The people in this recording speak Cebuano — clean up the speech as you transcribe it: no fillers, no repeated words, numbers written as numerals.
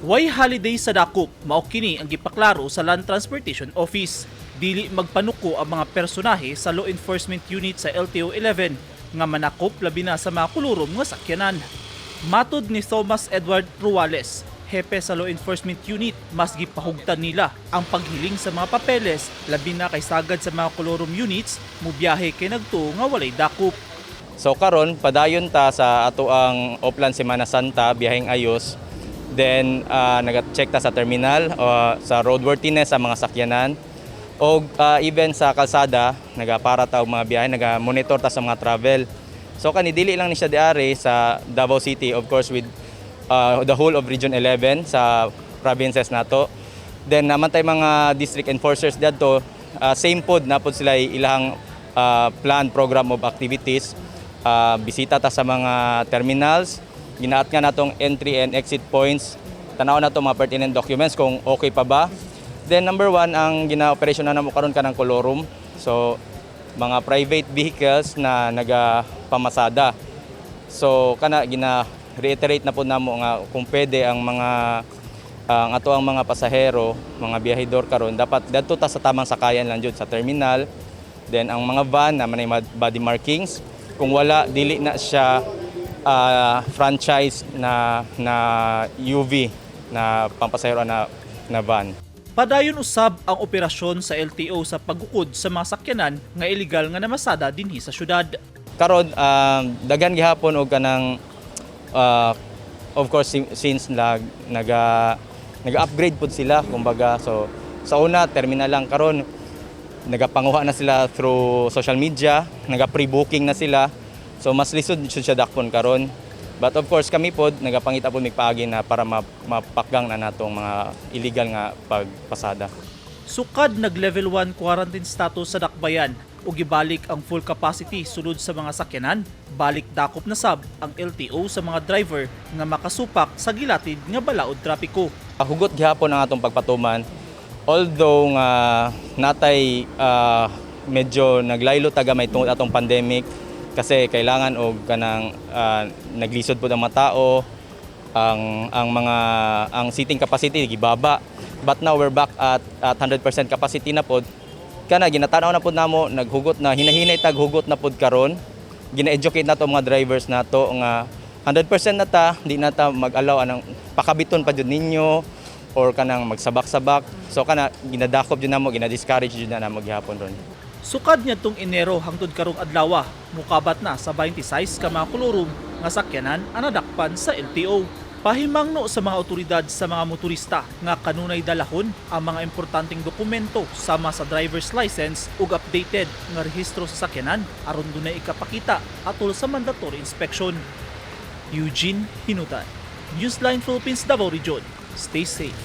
Way holiday sa dakop, mao kini ang gipaklaro sa Land Transportation Office. Dili magpanuko ang mga personahe sa Law Enforcement Unit sa LTO 11 nga manakop labi na sa mga kolorum nga sakyanan. Matod ni Thomas Edward Ruales, hepe sa Law Enforcement Unit, mas gipahugtan nila ang paghiling sa mga papeles labi na kay sagad sa mga kolorum units mubiyahe kay nagtuo nga walay dakop. So karon padayon ta sa ato ang Oplan Semana Santa, biyaheng ayos. Then naga-check ta sa terminal, sa roadworthiness sa mga sakyanan o even sa kalsada, nagapara ta og mga biyahe, naga-monitor ta sa mga travel. So kani dili lang ni siya diari sa Davao City, of course with the whole of Region 11 sa provinces nato. Then naman tay mga district enforcers dadto, same pod na pod sila ilahang plan program of activities. Bisita ta sa mga terminals, ginaat nga natong entry and exit points, tanaw nato mga pertinent documents kung okay pa ba. Then number one, ang gina-operation na namo karon kanang colorum. So mga private vehicles na nagapamasada. So kana gina reiterate na po namo nga kung pwede ang mga ang ato ang mga pasahero, mga biyahidor karon dapat dadto ta sa tamang sakayan lang jud sa terminal. Then ang mga van na may body markings, kung wala, dili na siya franchise na na UV na pampasahero na na van. Padayon usab ang operasyon sa LTO sa paggukod sa mga sakyanan nga illegal nga namasada dinhi sa syudad. Karon daghan gihapon og kanang of course since naga naga-upgrade pud sila kumbaga. So sa una terminal lang, karon nagapanguha na sila through social media, naga pre-booking na sila. So mas lisod jud siya dakpon karon. But of course kami pod nagapangita pod mig paagi na para mapakgang na natong mga illegal nga pagpasada. Sukad nag level 1 quarantine status sa Dakbayan ug gibalik ang full capacity sulod sa mga sakyanan, balik dakop na sab ang LTO sa mga driver nga makasupak sa gilatid nga balaod trapiko. Hugot gihapon ang atong pagpatuman. Although nga natay medyo naglaylo ta gamay tungod atong pandemic kasi kailangan og kanang naglisod pud ang mga tao, ang mga ang seating capacity gibaba, but now we're back at 100% capacity na pod. Kana ginatanaw na pod namo, naghugot na, hinahinay tag hugot na pod karon. Gina-educate nato mga drivers nato nga 100% na ta, di na ta mag-allow anang pakabiton pa jud ninyo or kanang magsabak-sabak. So kana ginadakop jud namo, gina-discourage jud na namo gihapon ron. Sukad niadtong Enero hangtod karong adlaw, mukabat na sa 26 ka mga kolorum nga sakyanan ang nadakpan sa LTO. Pahimangno sa mga otoridad sa mga motorista nga kanunay dalahon ang mga importanteng dokumento sama sa driver's license ug updated nga rehistro sa sakyanan aron dunay ikapakita atol sa mandatory inspection. Eugene Hinutan, Newsline Philippines, Davao Region. Stay safe.